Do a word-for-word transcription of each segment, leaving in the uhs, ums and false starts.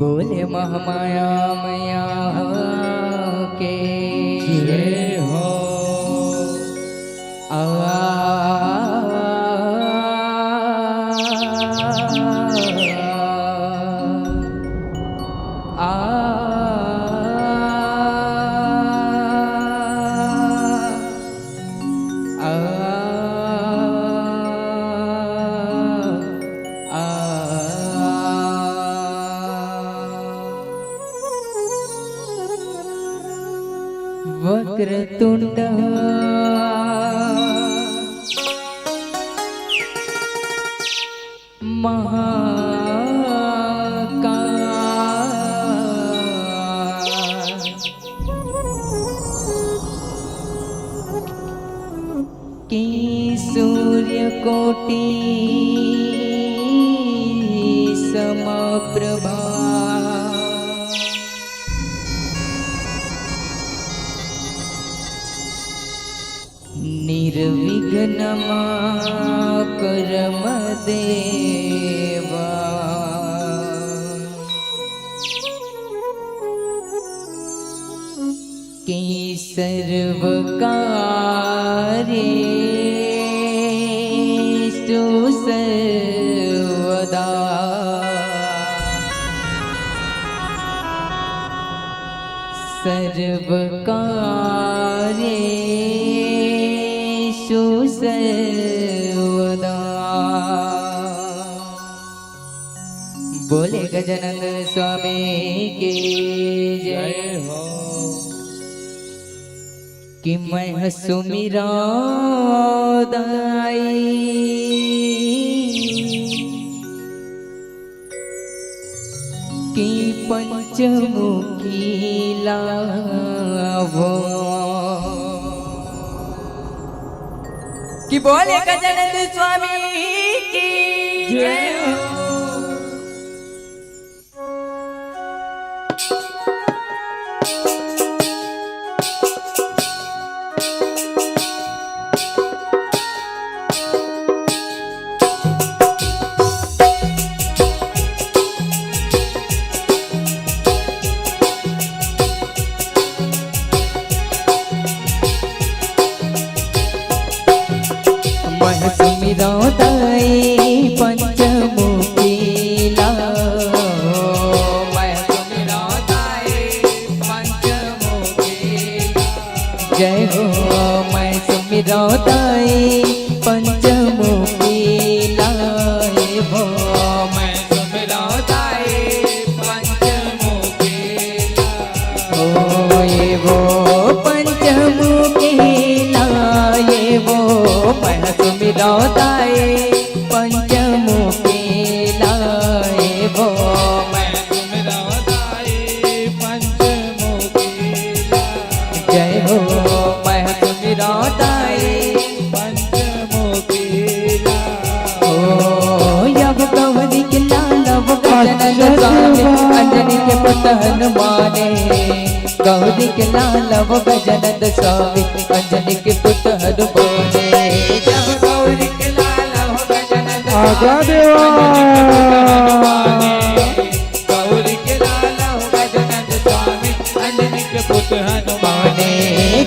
बोले महामाया मैया के जय हो। आ, आ, आ, आ, वक्रतुंड महाकाय कि सूर्यकोटि समप्रभा। निर्विघ्नम कुरु मम देवा। कि सर्वकार्येषु सर्वदा सर्वकार्येषु सर्वदा। बोले गजानंद स्वामी की जय। जय हो। कि मैं सुमिरौं दाई कि पंचमुखी लावो। कि बोले गजानंद स्वामी की जय हो। सुमिरौं दाई पंचमुखी ला, मैं सुमिरौं दाई पंचमुखी ला। जय हो, मैं सुमिरौं दाई पंचमुखी ला, ए वो, मैं सुमिरौं दाई पंचमुखी ला। ओ, ए वो पंचमुखी ला, ए वो, मैं सुमिरौं दाई पंचमुखी ला, ए वो, मैं सुमिरौं दाई पंचमुखी ला। जय हो, मैं सुमिरौं दाई पंचमुखी ला। ओ, अब गौरी के लाल अब गजानन स्वामी, अंजनी के पुत हनुमाने। गौरी के लाल अब गजानन स्वामी, अंजनी के पुत हनुमाने। जब गौरी के लाल अब गजानन आजा स्वामी, देवा। अंजनी के पुत हनुमाने। गौरी के लाल अब गजानन स्वामी, अंजनी के पुत हनुमाने।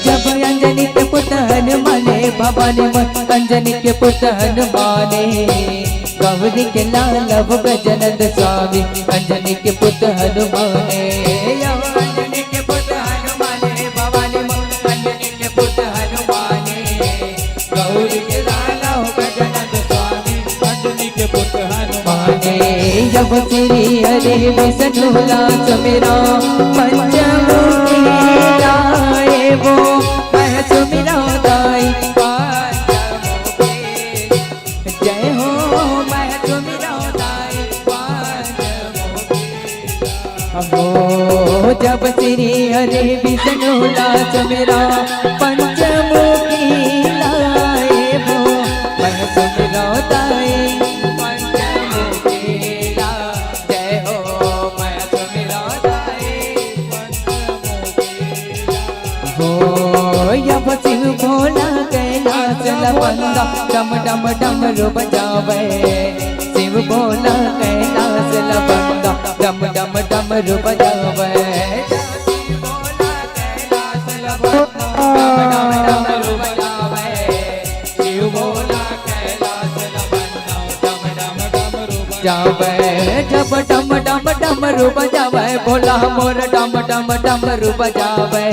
जब अंजनी के पुत हनुमाने, भवानी माँ अंजनी के पुत हनुमाने। गौरी के लाल अब गजानन स्वामी, अंजनी के पुत हनुमाने। अब अंजनी के पुत हनुमाने, भवानी माँ अंजनी के पुत हनुमाने। गौरी के लाल अब गजानन स्वामी, अंजनी के पुत हनुमाने। अब श्री हरि विष्णु ला सुमिरौं पंचमुखी ला, ए वो, मैं सुमिरौं दाई पंचमुखी। जय हो, मैं सुमिरौं दाई पंचमुखी। हो, जब श्री हरि विष्णु ला सुमिरौं पंचमुखी ला, ए वो, मैं सुमिरौं दाई पंचमुखी ला। जय हो, मैं सुमिरौं दाई पंचमुखी ला। हो, अब शिव भोला कैलाश ला बंदा, डम डम डमरू बजावे। शिव भोला कैलाश ला बंदा, डम डम डमरू बजावे। शिव भोला कैलाश ला बंदा, डम डम डमरू बजावे। शिव भोला कैलाश ला बंदा, डम डम डमरू बजावे। डम डम डम डमरू बजावे, भोला मोर डम डम डमरू बजावे।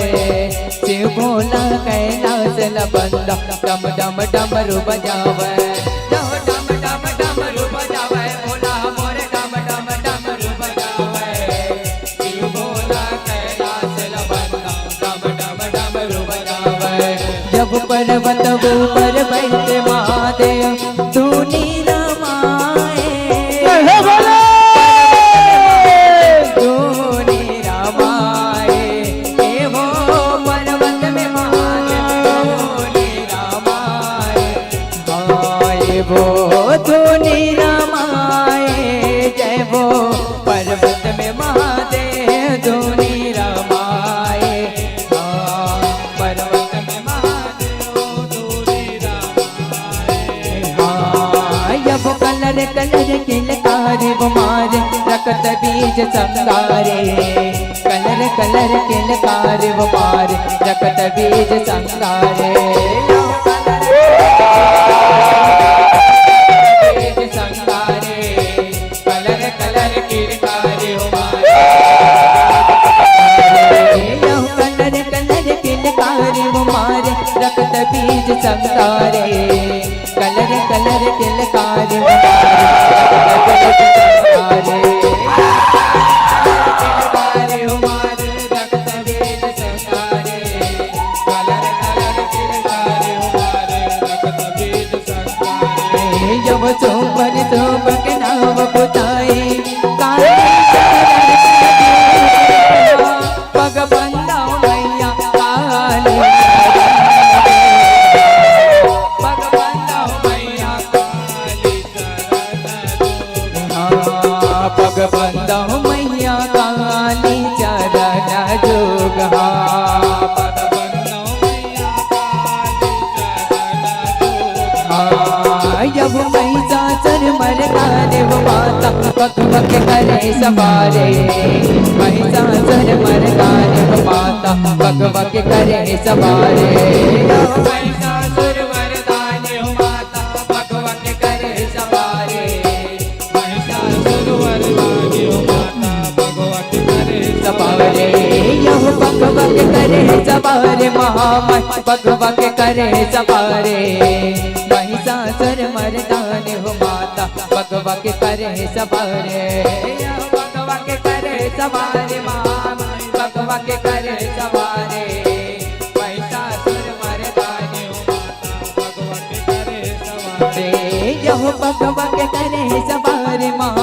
शिव भोला कैलाश ला बंदा, डम डम डमरू बजावे। डम डम डमरू बजावे, भोला मोर डम डम डमरू बजावे। शिव भोला कैलाश ला बंदा, डम डम डमरू बजावे। जब पर्वत ऊपर बैठे महादेव, धुनी रमाए। हे भोले! धुनी रमाए। हे वो पर्वत में महादेव, धुनी रमाए। हाय वो धुनी रमाए, जय वो पर्वत में महादेव धुनी रमाए। हाँ, पर्वत में महादेव धुनी रमाए। हाँ, अब कलर कलर किलकारी वो मारे, रक्त बीज संगारे। कलर कलर किलकारी वो मारे, रक्त बीज संगारे। बीज संगारे, कलर कलर किलकारी वो मारे। कलर कलर किलकारी वो मारे, रक्त बीज संगारे। कलर कलर किलकारी वो मारे, रक्त बीज संगारे। जब चुंबन चुंबक नाव पुताई, काली पग बंदाओ मैया काली। पग बंदाओ मैया काली। हाँ, पग बंदाओ मैया काली चरण जोग। हाँ, पग बंदाओ मैया काली चरण जोग। हाँ, अब महिषासुर मर्दनी वो माता, बक बक करे सवारे। महिषासुर मर्दनी वो माता, बक बक करे सवारे। महिषासुर मर्दनी वो माता, बक बक बघवा के करे सवारे, महिषासुर मर्दानी हो माता, बघवा के करे सवारे, बघवा के करे सवारे माँ, बघवा के करे सवारे, महिषासुर मर्दानी हो माता, बघवा के करे सवारे। रे यहो बघवा के करे सवारे माँ,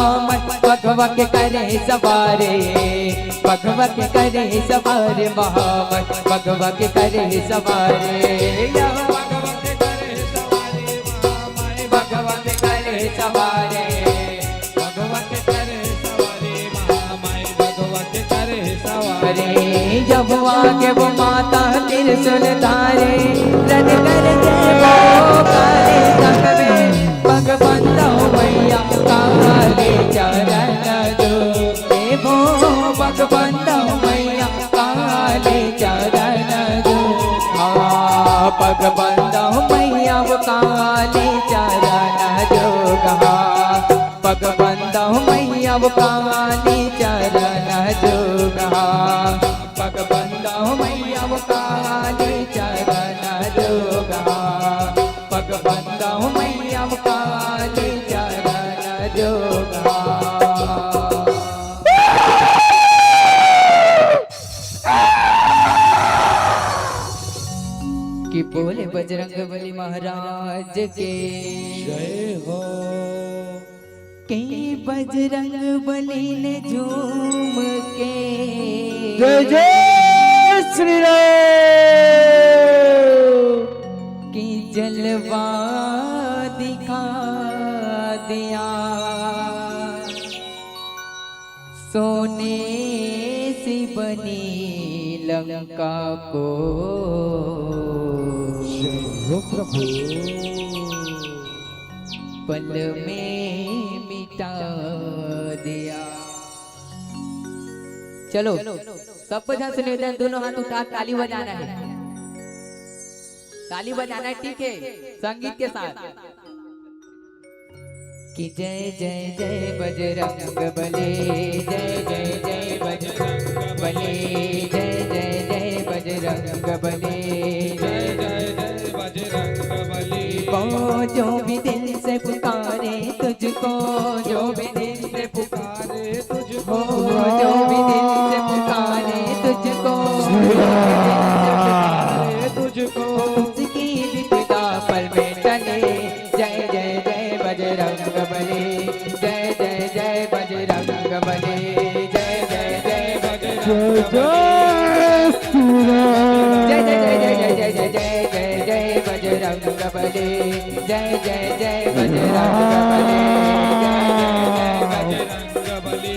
बघवा के करे सवारे, बघवा के करे सवारे माँ, बघवा के करे सवारे, यहो बघवा के करे सवारे माँ, बघवा के करे सवारे, बघवा के करे सवारे माँ, बघवा के करे सवारे। अरे जब आगे वो माता त्रिशूल धारे, रण कर दे वो काले संग में, पग बंदो मैया काले चरण जो, ए वो पग बंदो मैया काले चरण जो, हाँ, पग बंदो मैया वो काले चरण जो, हाँ, पग बंदो मैया वो काले चरण जो, हाँ, पग बंदो मैया वो काले चरण जो, हाँ, पग बंदो मैया वो काले चरण जो, हाँ। कि बोले बजरंग बली महाराज के। जय हो। के बजरंग बली ने झूम के। जय जय श्री राम। कि जलवा दिखा दिया। सोने सी बनी लंका को। जय हो प्रभु। पल में मिटा दिया। चलो, सब झन से निवेदन, दोनों हाथ उठा, ताली बजाना है। ताली बजाना है, ठीक है, संगीत के साथ। कि जय जय जय बजरंग बली, जय जय जय बजरंग बली, जय जय जय बजरंग बली, जय जय जय बजरंग बली। वो जो भी दिल से पुकारे तुझको, जो भी दिल से पुकारे तुझको, जो भी दिल से पुकारे तुझको, जो भी दिल से पुकारे तुझको, उसकी विपदा पल में टले। जय जय जय बजरंग बली, जय जय जय बजरंग बली, जय जय जय बजरंग बली। जय जय श्री राम। जय जय जय जय जय जय जय जय जय जय बजरंग बली, जय जय जय बजरंग बली, जय जय जय बजरंग बली,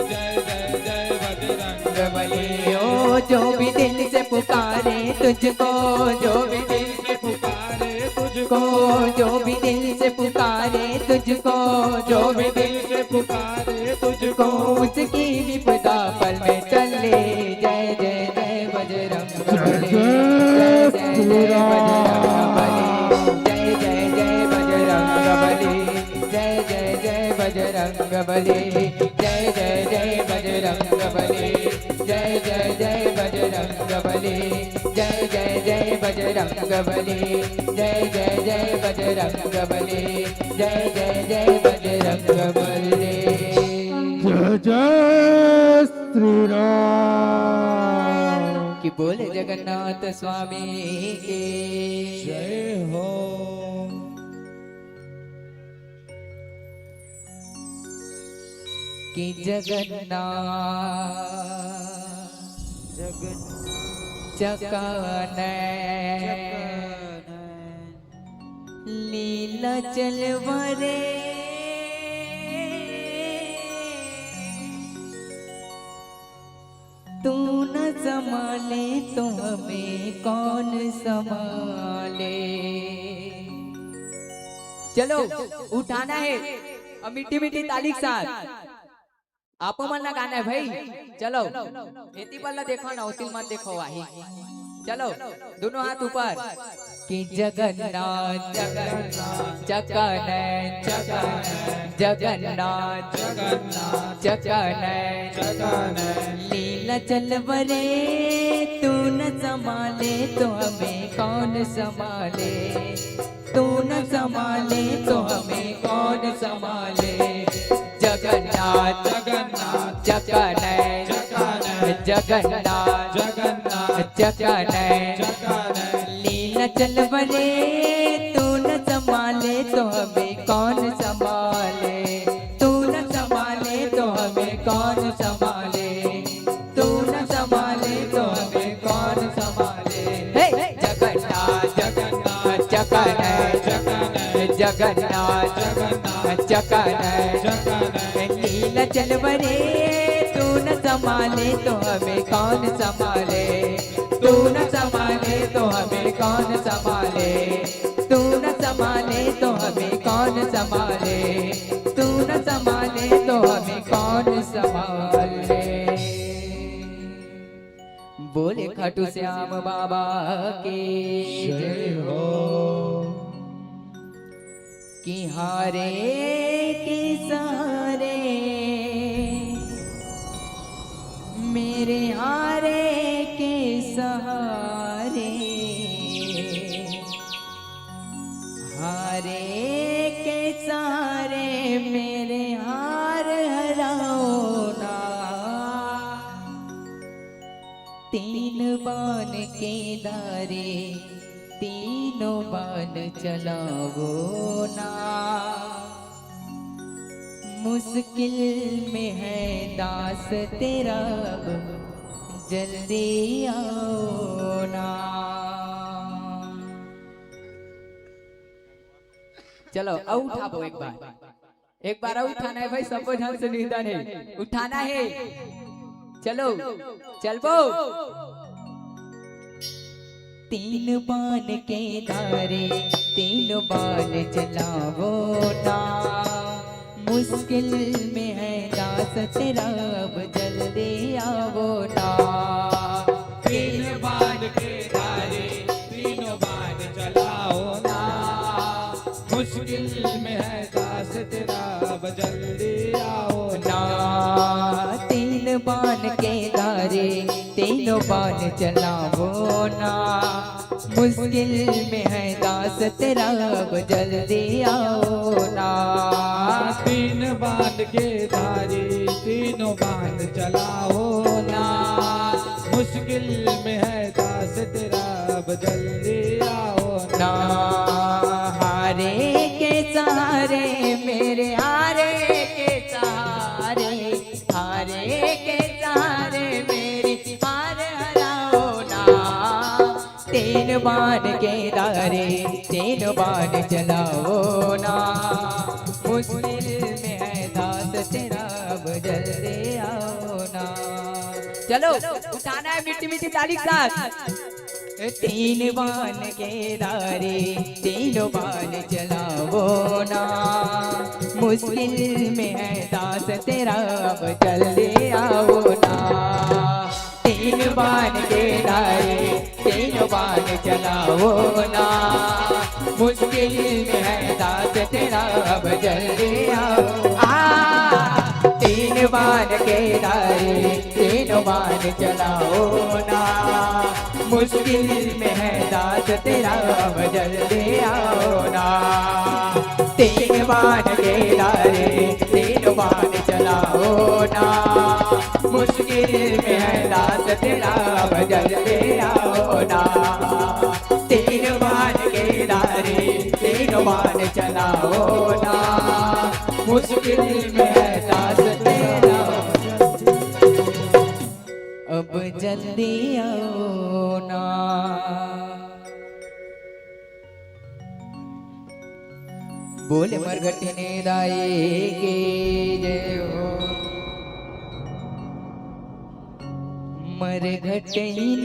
जय जय जय बजरंग बली। ओ जो भी दिल से पुकारे तुझको, जो भी दिल से पुकारे तुझको, जो भी दिल से पुकारे तुझको, जो भी दिल से पुकारे तुझको, उसकी विपदा पल में टले। जय जय जय बजरंग बली, जय जय जय बजरंग बली, जय जय जय बजरंग बली, जय जय जय बजरंग बली, जय जय जय बजरंग बली, जय जय जय बजरंग बली, जय जय जय बजरंग बली, जय जय जय बजरंग बली, जय जय जय बजरंग बली। जय जय श्री राम। कि बोले जगन्नाथ स्वामी की। जय हो। कि जगन्नाथ जगन्नाथ चकानन चकानन लीला चलवरे। तू न संभाले तो हमें कौन संभाले। चलो, उठाना है और मीठी मीठी ताली के साथ आप मन ला गाना है भाई। चलो, एती बर ला देखो ना, ओती मत देखो भाई। चलो, दोनों हाथ ऊपर। कि जगन्नाथ जगन्नाथ चकानन चकानन जगन्नाथ जगन्नाथ चकानन चकानन लीला चलवरे। तू न संभाले तो हमें कौन संभाले? तू न संभाले तो हमें कौन संभाले? जगन्नाथ, जगन्नाथ, जगन्नाथ, जगन्नाथ, जगन्नाथ, जगन्नाथ, जगन्नाथ, जगन्नाथ। लीला चल बने, तू न संभाले तो हमें कौन संभाले? तू न संभाले तो हमें कौन संभाले? तू न संभाले तो हमें कौन संभाले? हे! जगन्नाथ, जगन्नाथ, जगन्नाथ, जगन्नाथ, जगन्नाथ, जगन्नाथ, जगन्नाथ। लीला चल बने, तू न संभाले तो हमें कौन संभाले? तू न संभाले तो हमें कौन संभाले? तू न संभाले तो हमें कौन संभाले? तू न संभाले तो हमें कौन संभाले? बोले खाटू श्याम बाबा की जय हो। कि हारे के सहारे, मेरे हारे के सहारे, हारे के सहारे मेरे हार हराओ ना। तीन बान के धारे, तीनों बान चलावो ना। मुश्किल में है दास तेरा, अब जल्दी आओ ना। चलो, अउ उठाबो एक बार। एक बार अउ उठाना हे भाई, सबो झन से निवेदन हे, उठाना हे। चलो, चलबो। तीन बान के धारे, तीन बान चलावो ना। मुश्किल में है दास तेरा, अब जल्दी आवो ना। तीन बान के धारे, तीनों बान चलाओ ना। मुश्किल में है दास तेरा, अब जल्दी आओ ना। तीन बान के धारे, तीनों बान चलावो ना। मुश्किल में है दास तेरा, अब जल्दी आओ ना। तीन बान के धारे, तीनों बान चलाओ ना। मुश्किल में है दास तेरा, अब जल्दी आओ ना। हारे के सहारे, मेरे हारे के सहारे, हारे के सहारे मेरे हार हराओ ना। तीन बान के धारे, तीन बान चलाओ ना। मुश्किल में है दास तेरा, अब जल्दी आओ ना। चलो, उठाना है मीठी मीठी ताली के साथ। तीन बान के धारे, तीनों बान चलावो ना। मुश्किल में है दास तेरा, अब जल्दी आओ ना। तीन बान के धारे, तीनों बान चलावो ना। मुश्किल में है दास तेरा, अब जल्दी आओ। आ, तीन बान के धारे, तीनों बान चलाओ ना। मुश्किल में है दास तेरा, अब जल्दी आओ ना। तीन बान के धारे, तीन बान चलाओ ना। मुश्किल में है दास तेरा, अब जल्दी आओ ना। तीन बान के धारे, तीन बान चलाओ ना। मुश्किल में है दास तेरा, अब जल्दी आओ ना। बोले मरघटिन दाई के जय हो। मरघटिन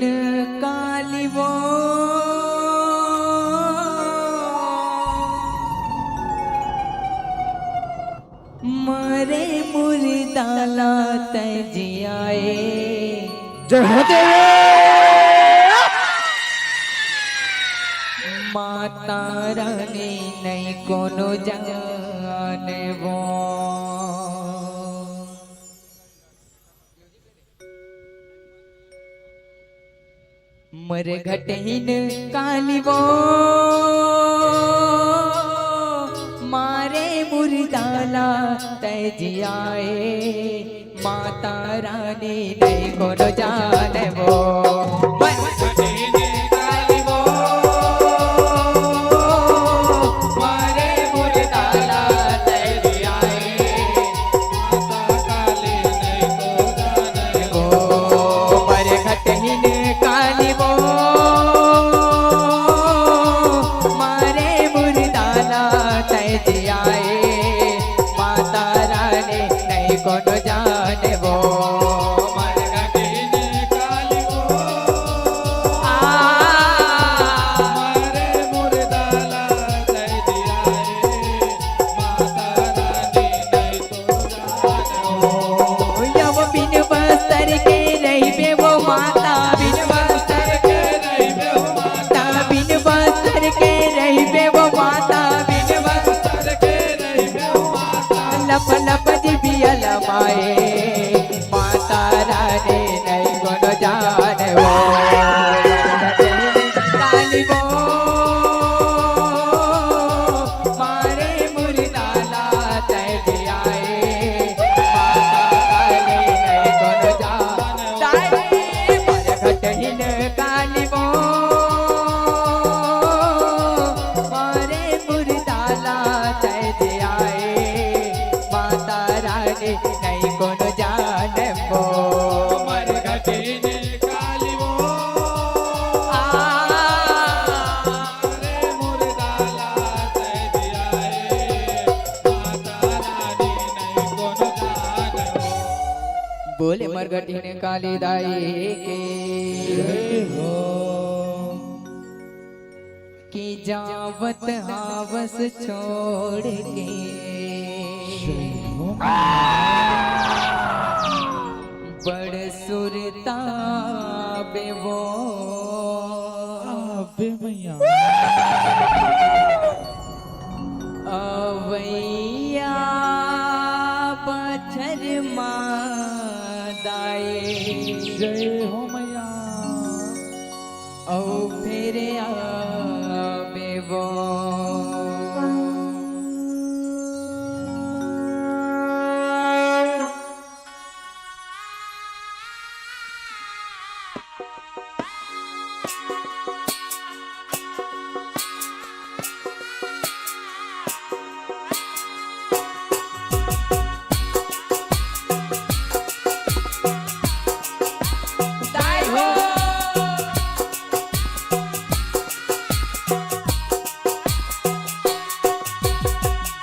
काली वो, मरे मुर्दा ला तैं जियाए। जय हो देवी। माता रानी नहीं कोनो जाने वो। मरघटहीन काली वो, मारे मुरदाला तै जियाए, माता रानी नहीं कोनो जाने वो। मरघटहीन काली वो, मारे मुरदाला तै जियाए, माता काली नहीं को जाने वो। मरघटहीन काली वो, मारे मुरदाला तै जियाए, माता रानी नहीं कोनो जाने वो। मरघटहीन काली वो, आ, मारे मुरदाला तै जियाए, माता रानी नहीं को जाने वो। यव बिन बस्तर के रहिबे वो माता, बिन बस्तर के रहिबे वो माता, बिन बस्तर के रहिबे वो माता, बिन बस्तर के रहिबे वो माता। लप लप जिबिया लमाए, माता रानी नहीं कोनो जाने वो। काली वो, मारे मुरदाला तै जियाए, माता काली नहीं कोनो जाने। तारे मरघटहीन काली वो, मारे मुरदाला तै जियाए, माता रानी नहीं कोनो जाने वो। मरघटहीन काली वो, आ, मारे मुरदाला तै जियाए, माता रानी नहीं कोनो जाने वो। बोले मरघटहीन काली दाई के। जय हो। कि जावत हावस छोड़ के, जय हो। बड़ सुरता बे वो। अबे मैया। अवैया बछर माँ दाई। जय हो मैया। अउ फेर आबे वो।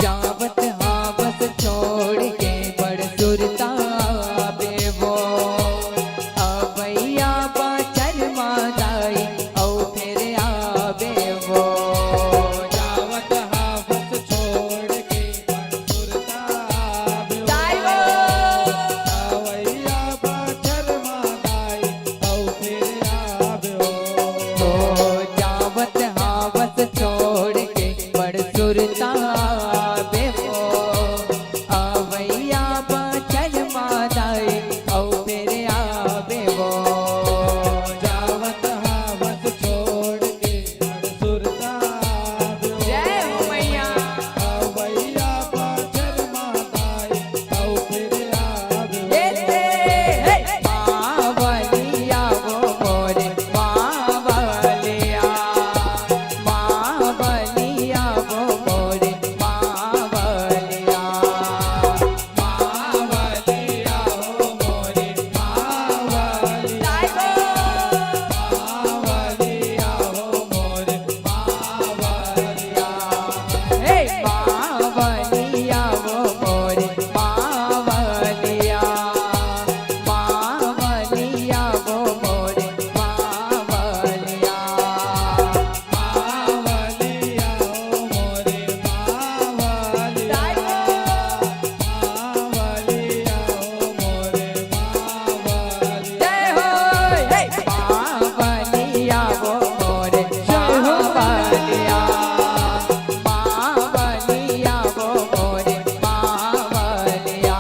जावत हावस छोड़ के बड़ सुरता बेवो, अवैया बाचल मा दाई, अउ फेर आबे वो। जावत हावस छोड़ के बड़ सुरता बेवो, दाई वो। अवैया बाचल मा दाई, अउ फेर आबे वो। ओ जावत हावस छोड़ के बड़ सुरता बेवो, अवैया बाचल मा दाई, अउ फेर आबे वो। जावत हावस छोड़ के बड़ सुरता बेवो। जय हो मैया। अवैया बाचल मा दाई, अउ फेर आबे वो। ए, ए, हे। मावलिया वो मोरे मावलिया, मावलिया वो मोरे मावलिया, मावलिया वो मोरे मावलिया, मावलिया वो मोरे मावलिया। हे मावलिया वो मोरे मावलिया, मावलिया वो मोरे मावलिया, मावलिया वो मोरे मावलिया। जय हो। हे। मावलिया वो मोरे मावलिया, मावलिया वो मोरे मावलिया,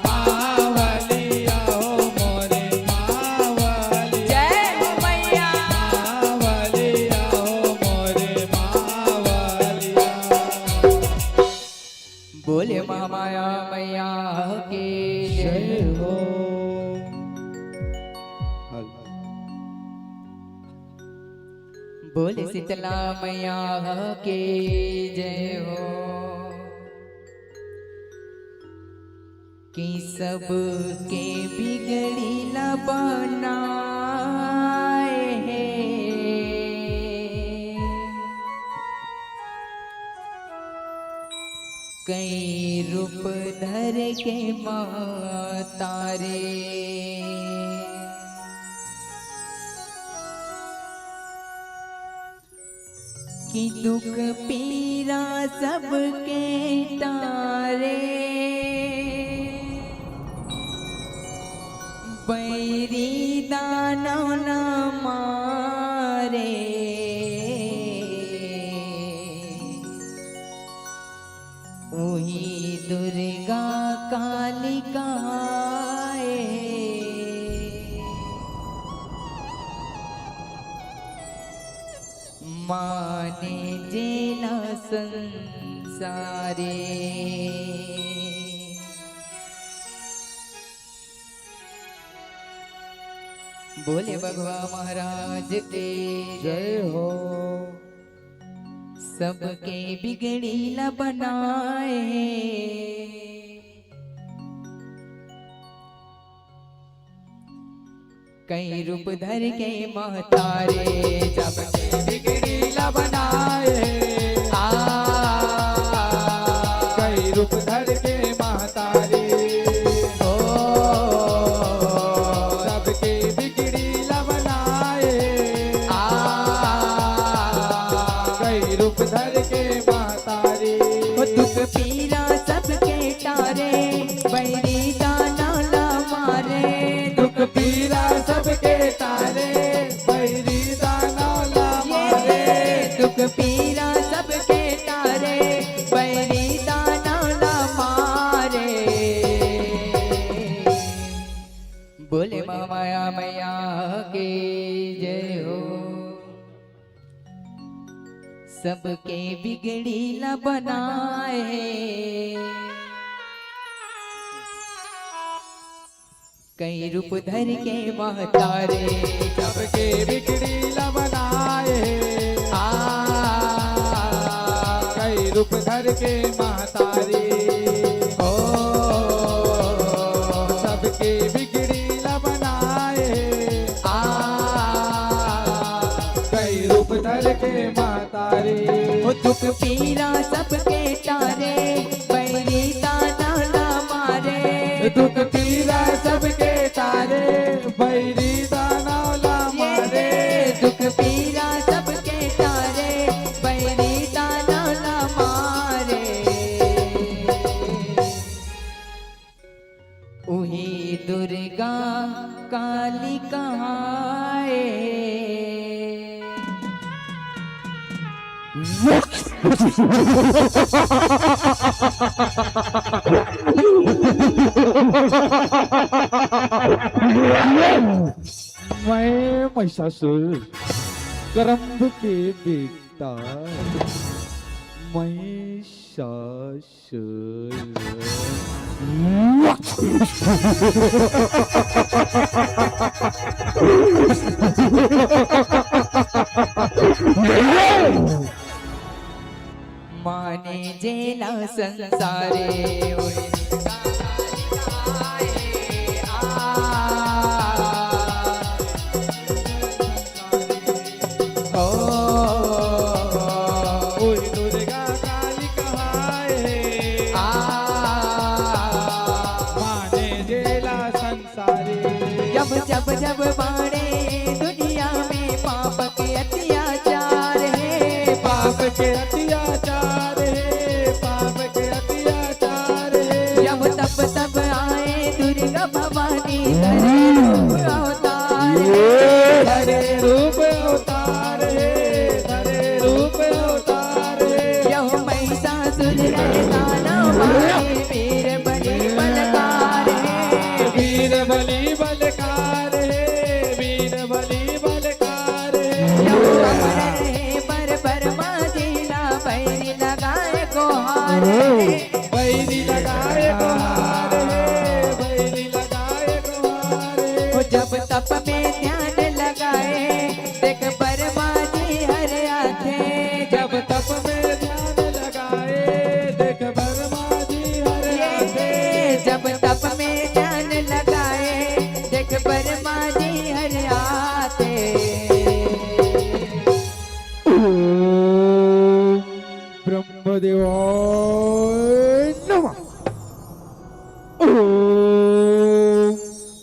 मावलिया वो मोरे मावलिया। जय हो मैया। महामाया मैया के जय हो। बोल शीतला मैया के जय हो। कि सबके बिगड़ी ला बनाए हे, कई रूप धर के महतारी। कि दुख पीरा सबके टारे, बैरी दानव न मारे। उही दुर्गा काली कहाए, माने जेला संसारे। बोले बघवा महाराज के जय हो। सबके बिगड़ी ला बनाए, कई रूप धर के महतारे, सबके बिगड़ी ला बनाए। आ, कई रूप धर के महतारे, ओ, सबके बिगड़ी ला बनाए। आ, कई रूप धर के महतारे। ओ दुख पीरा सबके टारे, बैरी दानव ला मारे। दुख पीरा सबके टारे, बैरी दानव ला मारे। दुख पीरा सबके टारे, बैरी दानव ला मारे। बोले महामाया मैया के जय हो। सबके बिगड़ी ला बनाए, कई रूप धर के महतारे। सबके बिगड़ी ला बनाए, आ, कई रूप धर के महतारे। ओ, सबके बिगड़ी ला बनाए, आ, कई रूप धर के महतारे। ओ दुख पीरा सबके टारे, बैरी दानव ला मारे। दुख पीरा सबके टारे, बैरी दानव ला मारे। दुख पीरा सबके टारे, बैरी दानव ला मारे। उही दुर्गा काली कहाए। मैं महिषासुर करम्भ के बेटा महिषासुर। माने जेला संसारे। ओ, उही दुर्गा काली कहाए। आ, माने जेला संसारी। जब, जब, जब बाड़े दुनिया में पाप के अत्याचार हे। पाप के अत्याचार हे, पाप के अत्याचार हे। जब तब तब आए दुर्गा भवानी, धरे रूप अवतार हे। धरे रूप अवतार हे, धरे रूप अवतार हे। यह महिषासुर मर्दना मारे, वीर बली बलकार हे। वीर बली बलकार हे, वीर बली बलकार हे। यह अमर हे बर ब्रह्मा जी ला, बैरी लगाए गोहार हे। बैरी ला ब्रह्मदेवाय नमः। ओम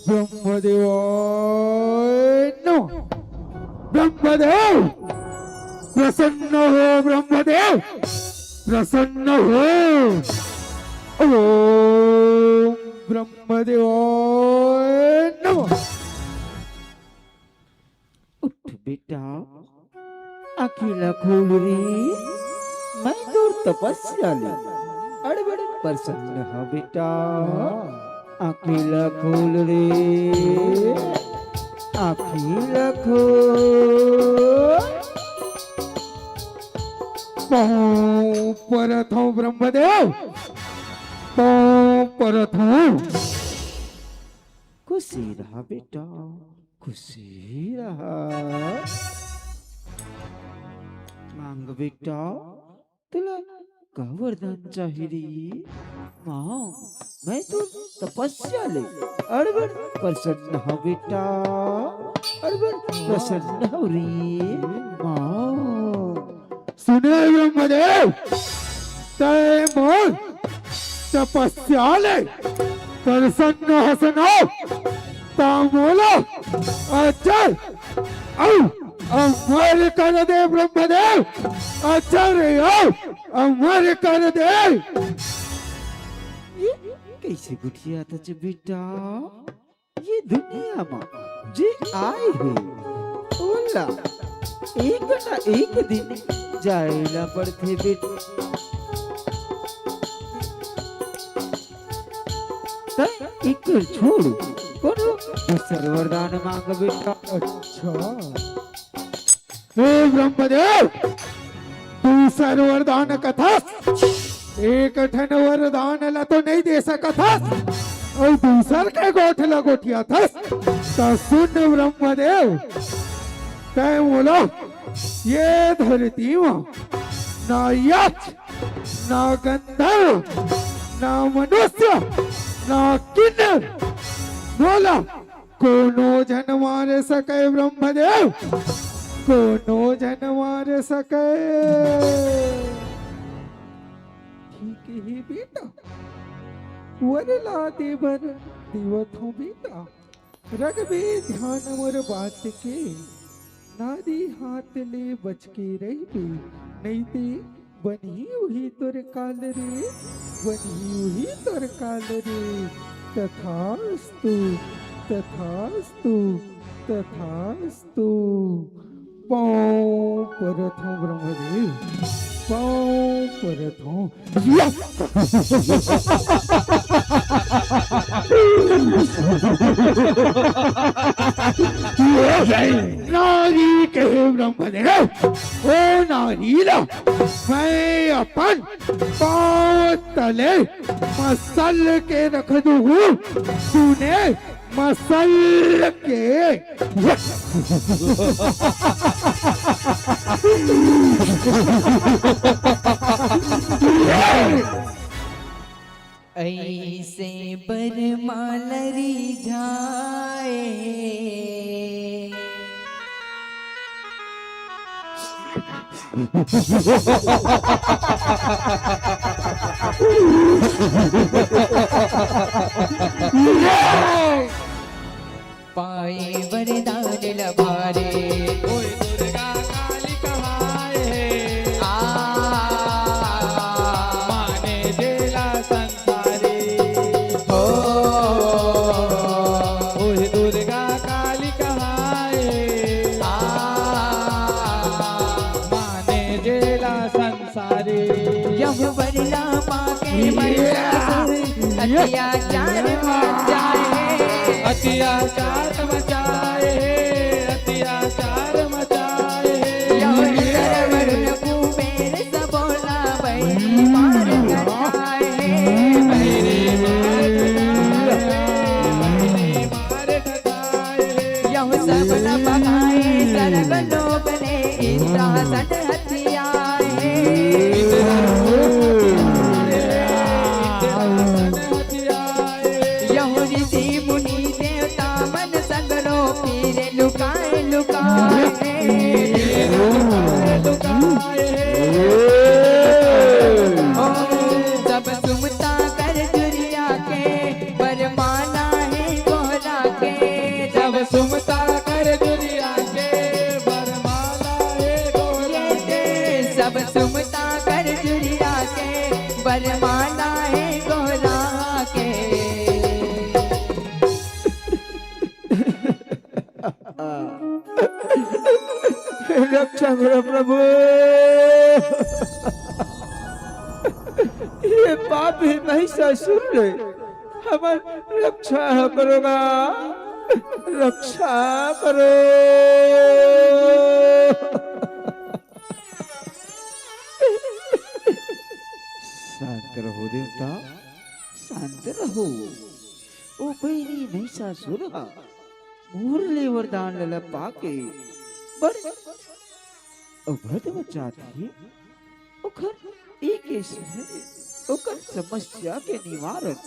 ब्रह्मदेवाय नमः। ब्रह्मदेव प्रसन्न हो, ब्रह्मदेव प्रसन्न हो। ओम ब्रह्मदेवाय नमः। उठ बेटा, आँखी ला खोल रे, मैं तोर तपस्या ले अड़बड़ प्रसन्न हँव बेटा। आँखी ला खोल रे, आँखी ला खोल। पाँव परत हँव ब्रह्मदेव, पाँव परत हँव। खुशी रहा बेटा, खुशी रहा। मांग बेटा, तोला का वरदान चाही रे? मांग, मैं तो तपस्या ले अड़बड़ प्रसन्न हँव बेटा, अड़बड़ प्रसन्न हँव रे। मांग। सुने ब्रह्मदेव, तैं मोर तपस्या ले प्रसन्न हस ना, त मोला अजर अउ अमर कर दे ब्रह्मदेव, अजर अउ अमर कर दे। ये कइसे गोठियाथस बेटा? ये दुनिया म जे आए हे, ओला एक ना एक दिन जाए ला पड़थे बेटा। तैं एकर छोड़, कोनो दूसर वरदान मांग बेटा। अच्छा। हे ब्रह्मदेव, दूसर वरदान कथस, एक ठन वरदान ला तो नइ दे सकत हस, अउ दूसर के गोठ ला गोठियाथस। त सुन ब्रह्मदेव, तैं मोला ये धरती म ना यक्ष, ना गंधर्व, ना मनुष्य, ना किन्नर, मोला कोनो झन मार सकय ब्रह्मदेव, कोनो झन मार सकय। ठीक हे बेटा, वर ला दे बर देवत हँव बेटा। रखबे ध्यान मोर बात के, नारी हाथ ले बच के रहिबे, नइ ते बनही उही तोर काल रे, बनही उही तोर काल रे। तथास्तु, तथास्तु, तथास्तु। पाँव परत हँव ब्रह्मदेव, पाँव परत हँव। नारी कहे ब्रह्मदेव, ओ नारी ला मैं अपन पाँव तले मसल के रख दूहूँ, सुने मसल के। अइसे बर मालरी जाए। पाए वरदान लभारे। ओए दुर्गा काली कहाए हे। आ। माने जेला संसारी। ओ। ओए दुर्गा काली कहाए। आ। माने जेला संसारी। यह वरला पाके महिषासुर अत्याचार मचाए हे। अत्याचार मचाए हे, अत्याचार मचाए हे। यह इंद्र वरुण कुबेर सबोला बैरी मार घटाए हे। बैरी मार घटाए हे, बैरी मार घटाए हे। यह सब न बघाए सरग लोक ले इंद्रासन हथियाए। यहू ऋषि मुनि देवता मन सगरो फिरे लुकाए लुकाए। तब सुमता कर जुरिया के, बरमाला हे गोरा के। रक्षा करो प्रभु, ये पापी महिषासुर ले हमर रक्षा करो गा, रक्षा करो। शांत रहो देवता, शांत रहो। ओ बैरी महिषासुर ह मोर ले वरदान ल पाके बड़ अवध म जात हे। ओकर एक ही समय ओकर समस्या के निवारण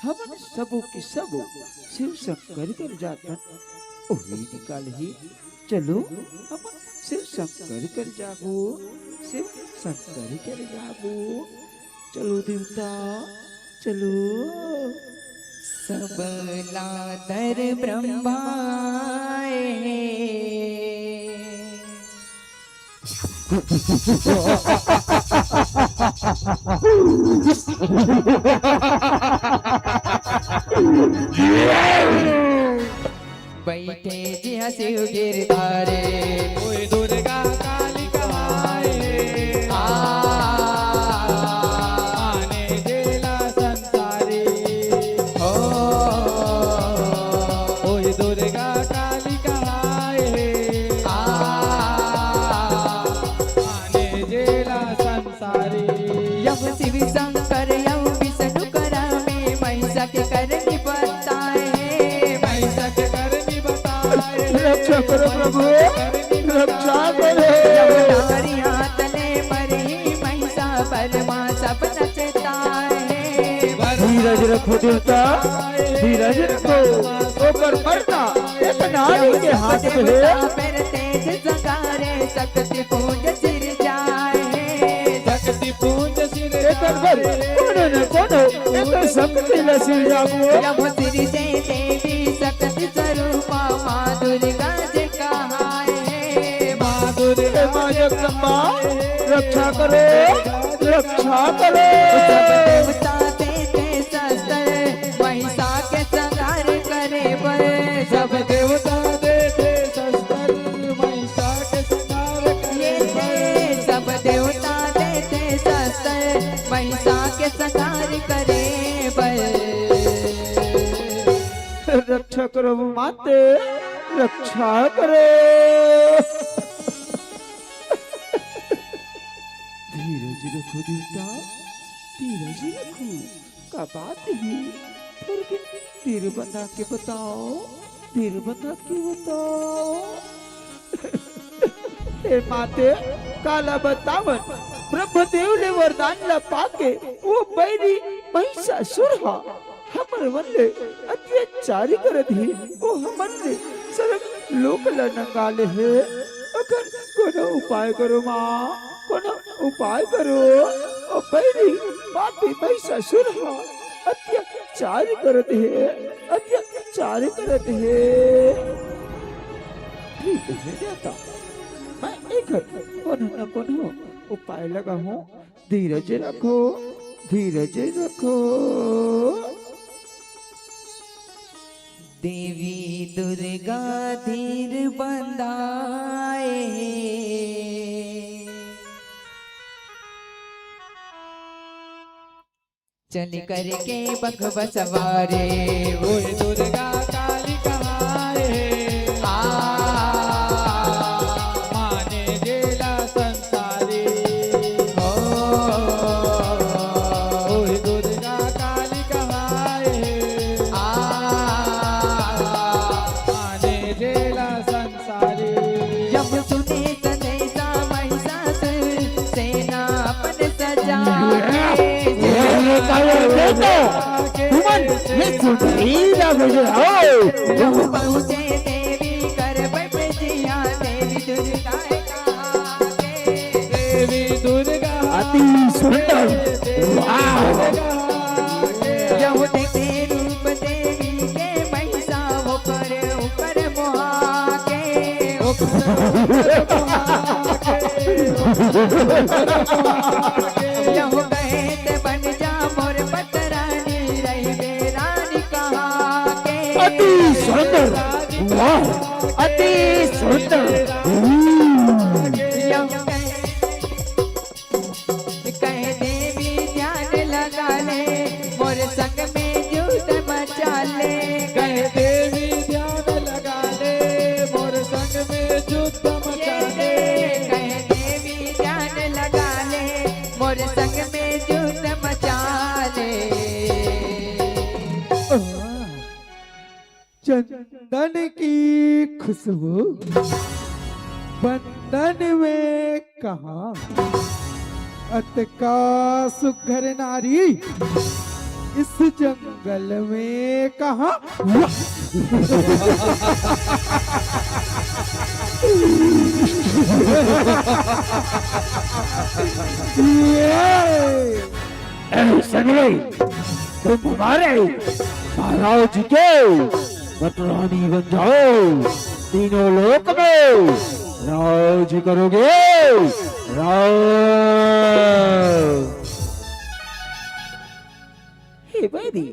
हमन सबो के सबो शिव शंकर कर जाथन। ओही निकालही। चलो, हमन शिव शंकर कर जाबो, शिव शंकर कर जाबो। चलो देवता, चलो। सबला आदर ब्रह्मा हे। बैठे जिहां शिव गिरधारी, ओए दुर्गा काली कहाए। आ, माने जेला संसारी, ओ, ओए दुर्गा काली कहाए। आ, माने जेला संसारी। यम शिव शंकर यम विष्णु कर में, महिषा के करनी बताए हे, महिषा के करनी बताए हे। रक्षा करो प्रभु, रक्षा करो। यम नारी हाथ ले मरही महिषा, बरमा सब नचताए हे। धीरज रखो देवता, धीरज रखो। ओकर मरना एक नारी के हाथ में हे। तेज संगारे शक्ति पुंज सिरजाए हे। शक्ति पुंज सिरजाए हे। एकर बर कोनो न कोनो एक शक्ति ल सिरजाबो। यम सिरजे देवी शक्ति स्वरूपा माँ दुर्गा जे कहाए हे। माँ दुर्गा हे माँ जगदम्बा, रक्षा करो, रक्षा करो। सब देवता देथे शस्त्र महिषा के संहार करे बर। सब देवता देथे शस्त्र महिषा के संहार करे बर। सब देवता देथे शस्त्र महिषा के संहार करे बर। रक्षा करो माते, रक्षा करो। धीरज रखो देवता, धीरज रखो। का बात हे? फिर भी धीर बना के बताओ, धीर बना के बताओ। हे माते, काला बतावन, ब्रह्मदेव ले वरदान ला पाके वो बैरी महिषासुर हा हमर मन ले अत्याचारी करत हे, वो हमन ले सरग लोक ला नंगा ले हे। अगर कोनो उपाय करो माँ, कोनो उपाय करो। ओ बैरी पापी महिषासुर हा अत्याचार करत हे, अत्याचार करत हे। ठीक हे देवता, मैं एकर कोनो न कोनो उपाय लगाहूँ। धीरज रखो, धीरज रखो। देवी दुर्गा धीर बंधाए हे। चल करके बघवा सवारी, ओए दुर्गा काली कहाए हे। आ, माने जेला संसारी, ओ, ओए दुर्गा काली कहाए हे। आ, माने जेला संसारी। यम सुने संदेशा महिषासुर सेना अपन सजा के। ये, ये क्या है? ये तो तुमन ये सुन ही ना मुझे। आओ। यम पहुँचे देवी कर बैठे जिया, देवी दुर्गा कहा के। देवी दुर्गा अति सुंदर। वाह। यहू देखे रूप देवी के महिषा, ओकर ऊपर मोहा के। ओकर ऊपर मोहा के। यहू कहे ते बन जा मोर पटरानी, रहिबे रानी कहाँ के। अति सुंदर। वाह, अति सुंदर। यहू कहे, कहे देवी ध्यान लगा ले, मोर संग में जुट मचा ले। कहे देवी ध्यान लगा ले, मोर संग में जुट मचा ले। कहे देवी ध्यान लगा ले, मोर संग में जुट मचा ले। चंदन की खुशबू बंदन में कहाँ, अतका सुघर नारी इस जंगल में कहाँ। ये ए, सगले, तुम हमारे महाराज के पटरानी बन जाओ, तीनों लोक में राज करोगे, राज। हे बैरी,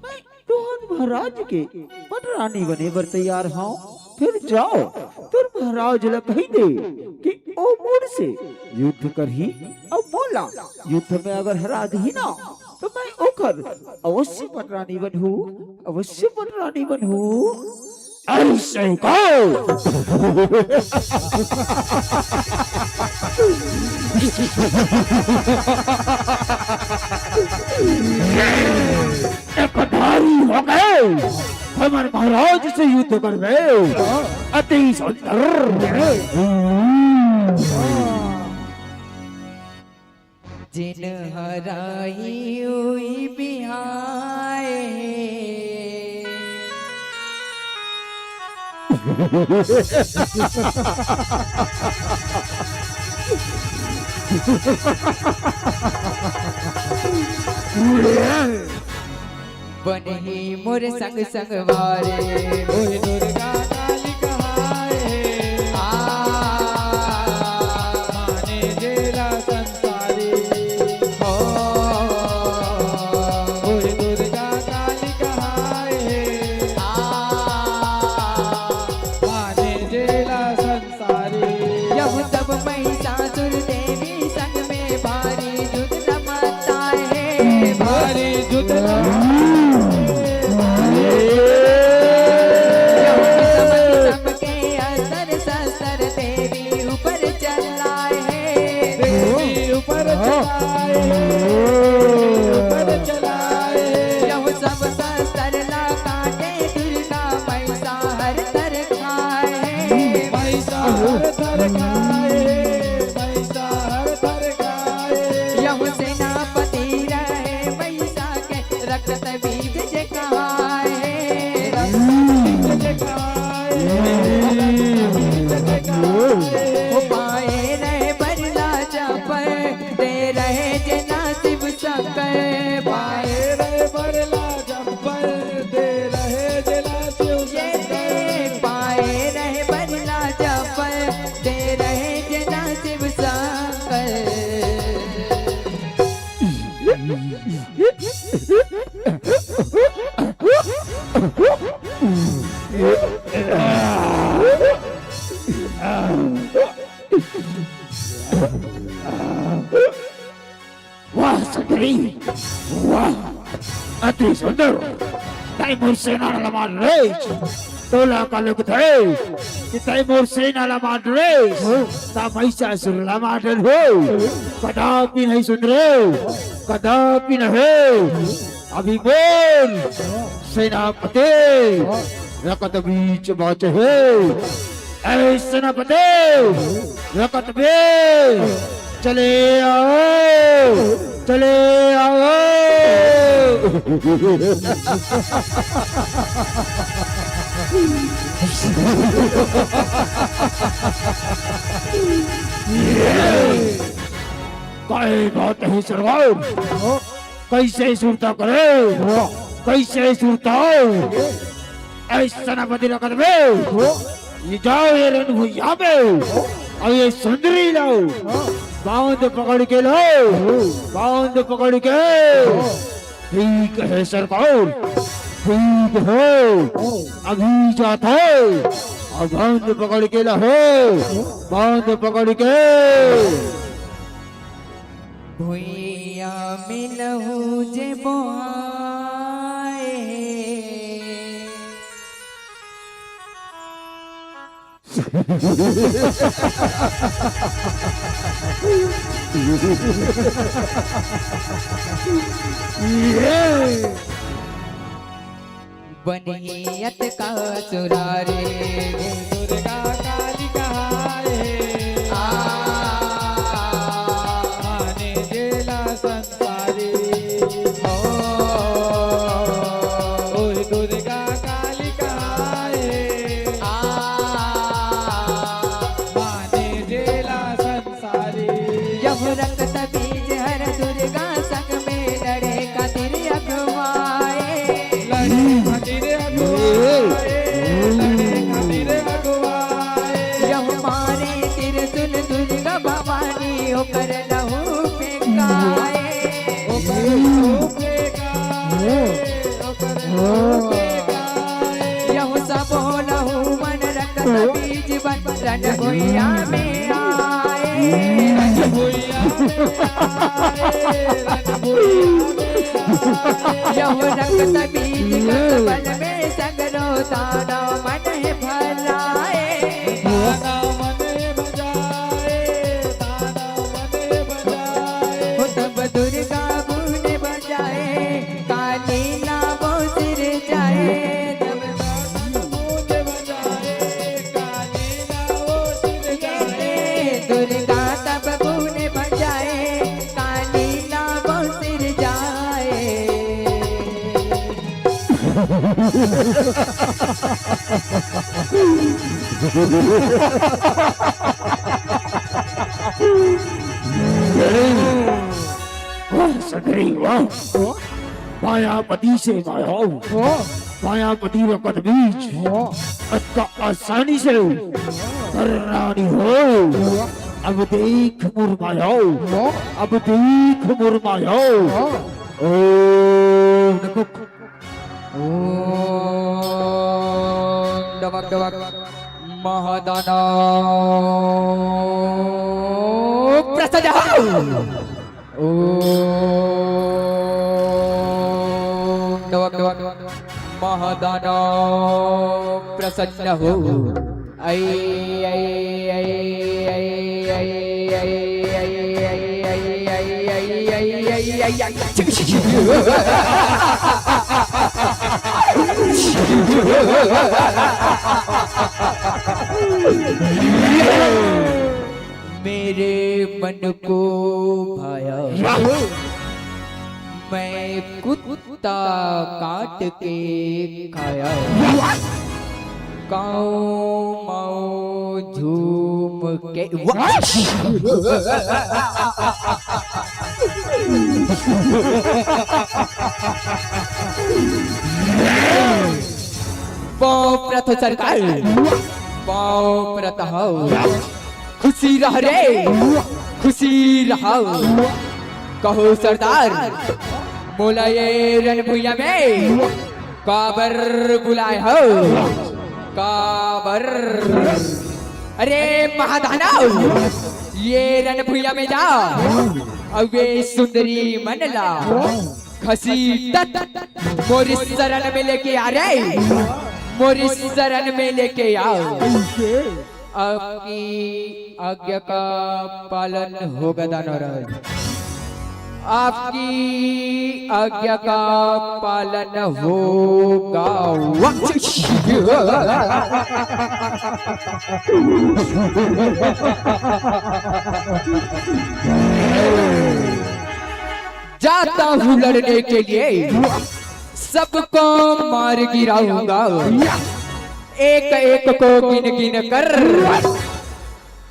मैं तुहर महाराज के पटरानी बने बर तैयार हूँ। फिर जाओ, तुहर महाराज ला कहि दे कि ओ मोर से युद्ध करही, अउ मोला युद्ध में अगर हरा दिही ना, तो मैं ओकर अवश्य पटरानी बनहूँ, अवश्य पटरानी बनहूँ। अइसे कहो। एक धारी हो गए, हमर महाराज से युद्ध करबे। अति सुंदर। जिन हराई उही बिहाए। बनही मोर संग संगवारी। ओहि दुर्गा काली कहाए। आ। माने जेला संसारी। ओ। ओहि दुर्गा काली कहाए। आ। माने जेला संसारी। यहू तब महिषासुर देवी संग में भारी जुद्ध लमताए। भारी जुद्ध लमताए। यहू तब सबके अस्त्र शस्त्र देवी ऊपर चलाए। देवी ऊपर चलाए। ऊपर चलाए। यहू सब शस्त्र ला काटे दुर्गा महिषासुर थर खाए। महिषासुर थर खाए। महिषासुर थर खाए। यहू सेनापति रहे महिषा के रक्त बीज जे कहाए। रक्त बीज जे कहाए। रक्त बीज जे कहाए। ओ पाए रहे बरला जब दे रहे जना शिव शंकर। पाए रहे बरला जब पर दे रहे जना शिव ये शंकर। दे पाए रहे बरला जब पर दे रहे जना शिव शंकर। वाह सुंदरी, वाह, अति सुंदर। तैं मोर सेना ला मार रेस, तोला का लगथे कि तैं मोर सेना ला मार रेस, त महिषासुर ला मार डरहूँ। कदापि नहीं सुंदरी, कदापि नहीं। अभी मोर सेनापति रकत बीच बाँचे हे। ऐ सेनापति, रकत बीच चले आओ, चले आओ। काय बात हे सरदार? कइसे सुरता करे? कइसे सुरता? ऐ सेनापति रकत बीच, ये जाओ ये रण भुइयाँ में। अउ ये सुंदरी ला बांध पकड़ के लाव, बांध पकड़ के। ठीक हे सरकार, ठीक हे, अभी जात हंव, अउ बांध पकड़ के लाव, बांध पकड़ के। भुइयां में लहू जे बोहाय हे। बनियत का सुरारे। दुर्गा काली कहाय हे। आ। माने जेला संसारी। ओ। ओह दुर्गा काली कहाय हे। आ। माने जेला संसारी। यहू रक्त बीज हर दुर्गा संग में लड़े खातिर अगुवाए। लड़े खातिर अगुवाए, लड़े खातिर अगुवाए। यहू मारे त्रिशूल दुर्गा भवानी, ओकर लहू फेंकाए। ओकर लहू फेंकाए, ओकर लहू फेंकाए। यहू सबो लहू मन रक्त बीज बन रण भुइयां में आए। रण भुइयां में आए, रण भुइयां में आए। यहू रक्त बीज गगन में सगरो दानव मन हे भजाए। दानव मन हे भजाए, दानव मन हे भजाए। हो तब दुर्गा गुन बजाए, काली ला वो सिरजाए। तब दुर्गा गुन बजाए, काली ला वो सिरजाए। दुर्गा तब गुन बजाए, काली ला वो सिरजाए। वाह, सगरी वाह। मायापति से मायाऊ। वाह। मायापति रकत बीज। वाह। अतका आसानी से रानी हो। वाह। अब देख मोर मायाऊ। वाह। अब देख मोर मायाऊ। वाह। ओम नमः ओम डबक डबक महादानव प्रसन्न हो। ओम डबक डबक महादानव प्रसन्न हो। ऐ, ऐ, ऐ, मेरे मन को भाया, मैं कुत्ता काट के खाया। काऊ माऊ झूम के। पाँव परत सरकार, पाँव परत हव। खुशी रह रे, खुशी रह। कहो सरदार, मोला ये रण भुइयां में काबर बुलाए हव? काबर? अरे महादानव, ये रण भुइयां में जा, अउ ये सुंदरी मन ला घसीटत मोर शरण में लेके आ रे, मोर शरण में लेके आ। आपकी आज्ञा का पालन होगा दानवराज, आपकी आज्ञा का पालन होगा। जाता हूँ लड़ने के लिए, सबको मार गिराऊंगा। एक एक को गिन गिन कर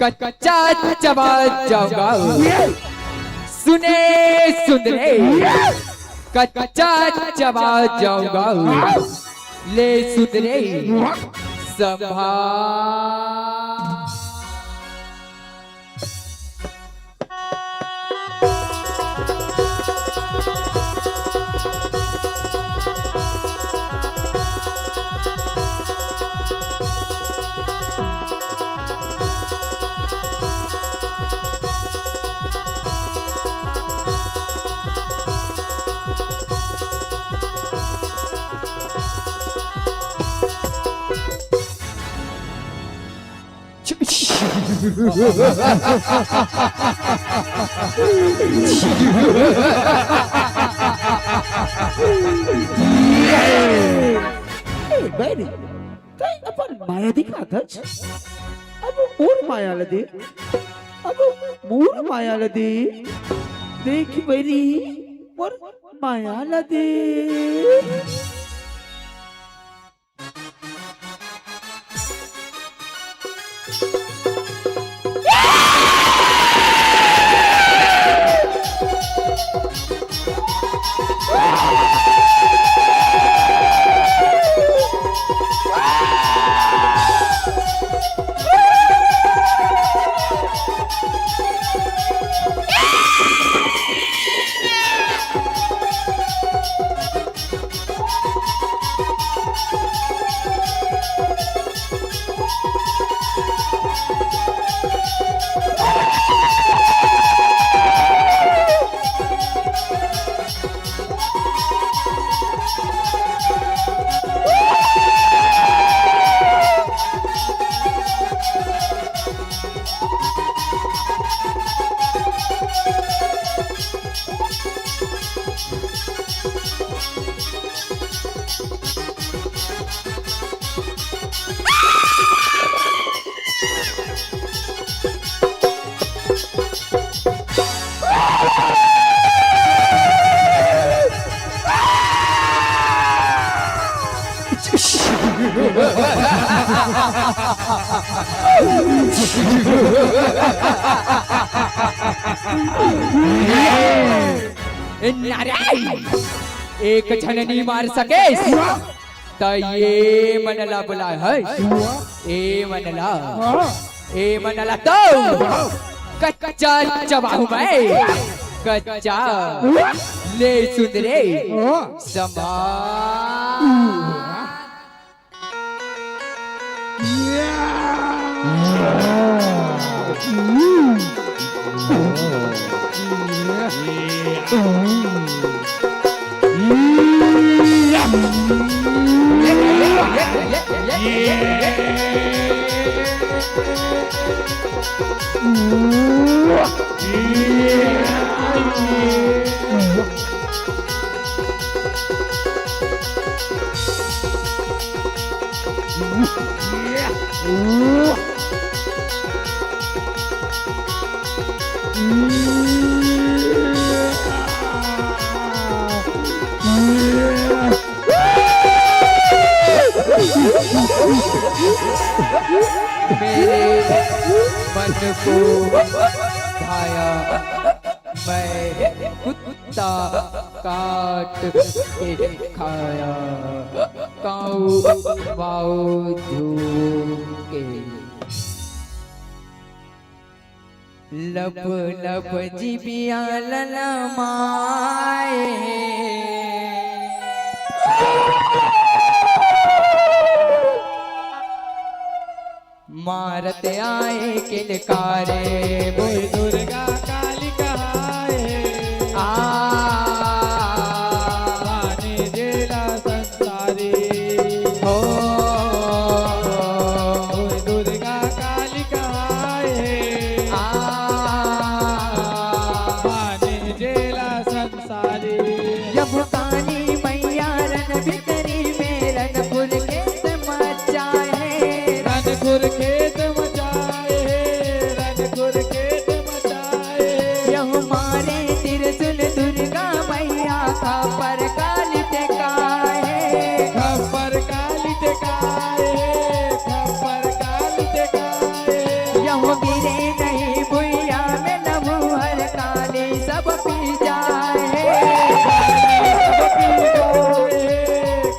कच्चा चबा जाऊंगा। सुने सुंदरे, कच्चा चबा जाऊंगा। ले सुंदरे, संभाल। ए, बहिनी, तैं अपन माया दिखाथस। अब मोर माया ल दे, अब मोर माया ल दे। देख बहिनी, मोर माया ल दे। ए नारायण, एक झन नइ मार सकेस, त ये मन ला बुलाए हस। ए मन ला, ए मन ला तो कच्चा चबाहूँ मैं, कच्चा। ले सुन रे, संभाल। मेरे मन को भाया, मैं कुत्ता काट के खाया, काऊ माऊ झूम के। लप लप जिबिया ललमाए हे। मारत आए किलकारे। बोल दुर्गा काली कहाए। आ। माने जेला संसारी। हो। बोल दुर्गा काली कहाए। आ। माने जेला संसारी। यमुकानी मैया रन भीतरी में रनपुर के मचाए हे। रनपुर खेत मचाए हे, रनपुर खेत मचाए हे। यहु मारे त्रिशूल दुर्गा मैया खप्पर काली टेकाए हे। खप्पर काली टेकाए हे, खप्पर काली टेकाए हे। यहु गिरे नहीं भुइया में लमहर काली सब पी जाए हे। काली सब पी जाए हे,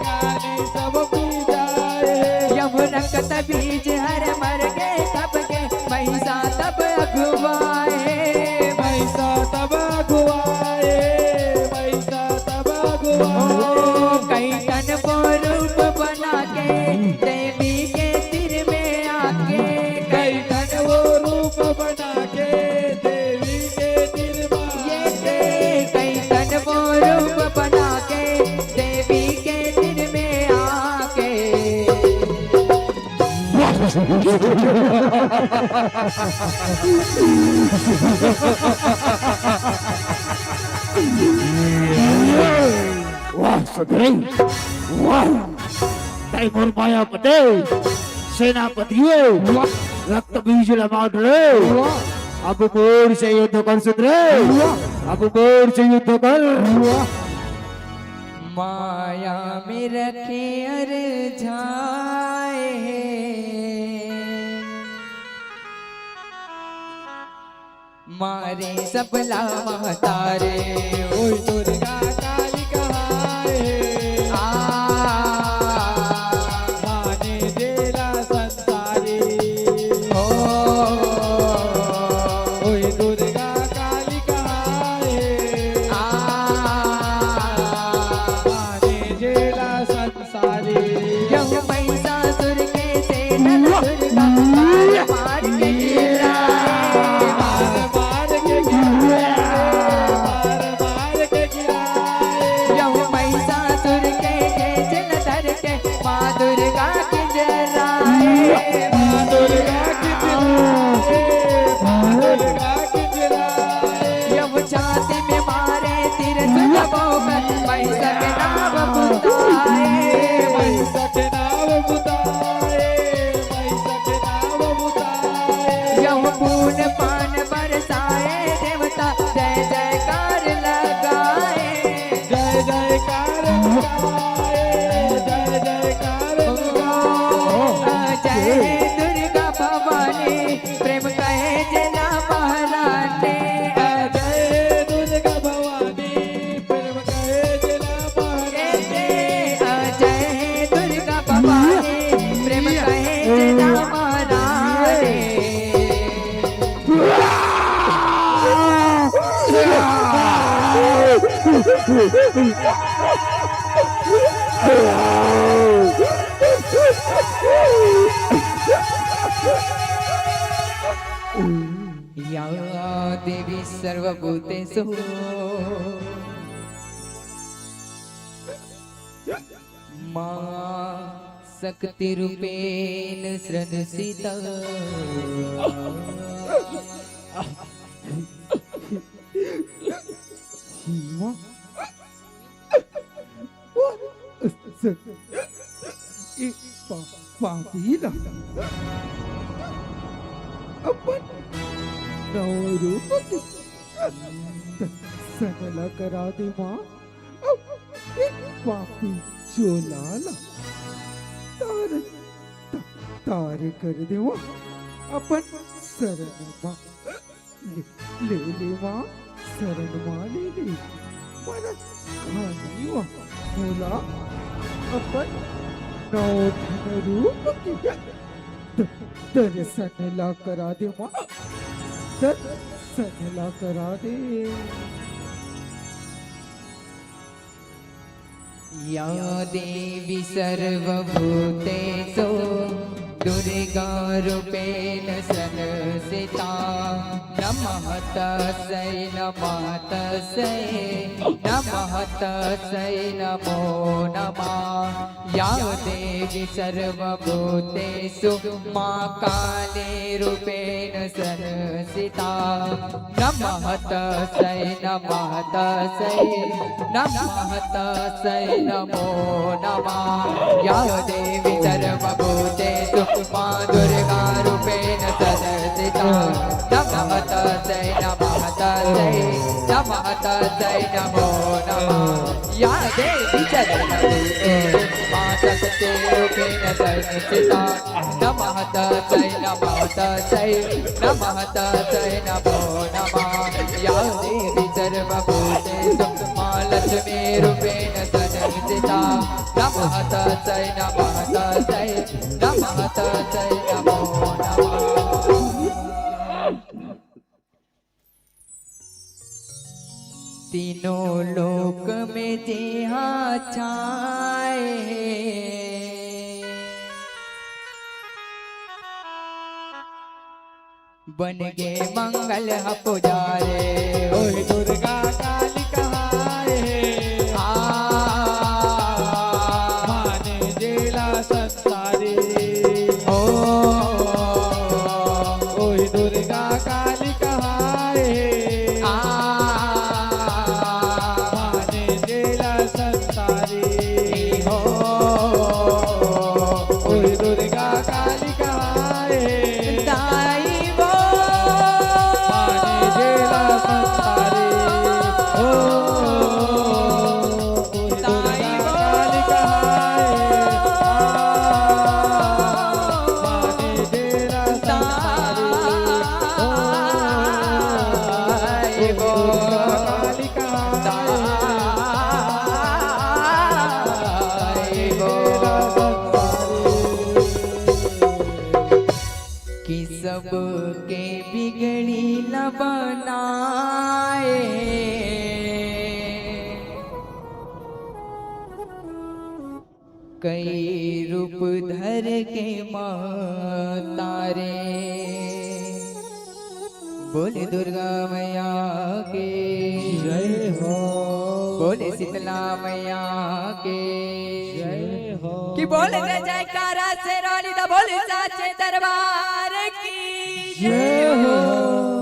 काली सब पी जाए हे। यहु रक्त बीज हर मर गे खप गे, महिषा तब अगुवाए हे। महिषा तब अगुवाए हे, महिषा तब अगुवाए हे। ओ, कई ठन वो रूप बना के, देवी के तीर में आके। कई ठन वो रूप बना के, देवी के तीर में ये आके। वाह सुंदरी, वाह। तैं मोर मायापति, सेनापति हे। वाह। रक्त बीज लमाट रे। वाह। अब मोर से युद्ध कर सुंदरी। वाह। अब मोर से युद्ध कर। वाह। माया में रखे अरझाए हे। मारे सबला महतारी, ओए दुर्गा काली कहाए हे। आ, माने जेला संसारी, ओ, ओए दुर्गा काली कहाए हे। आ, माने जेला संसारी। यहू महिषासुर के सेना ल दुर्गा मार मार के गिराए। मार मार के गिराए, मार मार के गिराए। यहू महिषासुर के घेंच ल धर के माँ दुर्गा किंजराए। माँ दुर्गा किंजराए, माँ दुर्गा किंजराए। यहू छाती में मारे तीर सुन बोकर महिषा के नाव बुताए। महिषा के नाव बुताए, महिषा के नाव बुताए। यहू खून पान बरसाए देवता जय जयकार लगाए। जय जयकार लगाए, जय जयकार लगाए। जय दुर्गा भवानी, प्रेम कहे जेला महारानी। जय दुर्गा भवानी, प्रेम कहे जेला महारानी। जय दुर्गा भवानी, प्रेम कहे जेला महारानी। या देवी सर्वभूतेषु मां शक्ति रूपेण संस्थिता। ए पा-, पापी ला अपन नौ रूप के दर्शन ला करा दे माँ। अब ए पापी चोला ला तार, त-, तार कर दे माँ अपन शरण माँ। ले, ले ले माँ, शरण माँ ले ले। मन खानी माँ, मोला अपन नौ ठन रूप के द-, दर्शन ला करा दे माँ, दर्शन ला करा दे। या देवी सर्वभूतेषु दुर्गारूपेण संस्थिता। नमः तस्यै, नमः तस्यै, नमः तस्यै नमो नमः। या देवी सर्वभूतेषु मा काली रूपेण संस्थिता। नमः तस्यै, नमः तस्यै, नमः तस्यै नमो नमः। या देवी सर्वभूतेषु मा दुर्गारूपेण संस्थिता। नमः तस्यै, नमः तस्यै, नमः तस्यै नमो नमः। या देवी सर्वभूतेषु मा शक्तिरूपेण संस्थिता। नमः तस्यै, नमः तस्यै, नमः तस्यै नमो नमः। या देवी सर्वभूतेषु मा लक्ष्मीरूपेण संस्थिता। नमः तस्यै, नमः तस्यै, नमः तस्यै नमो नमः। तीनों लोक में जेहा छाए हे, बन गे मंगल ह पुजारे। ओए दुर्गा काली कहाए हे, आ, माने जेला संसारी। ओ, ओए कई रूप धर के माता रे। बोले दुर्गा मैया के जय हो। बोले शीतला मैया के जय हो। कि बोले जय जयकारा शेरावाली दा, बोले साचे दरबार की जय हो।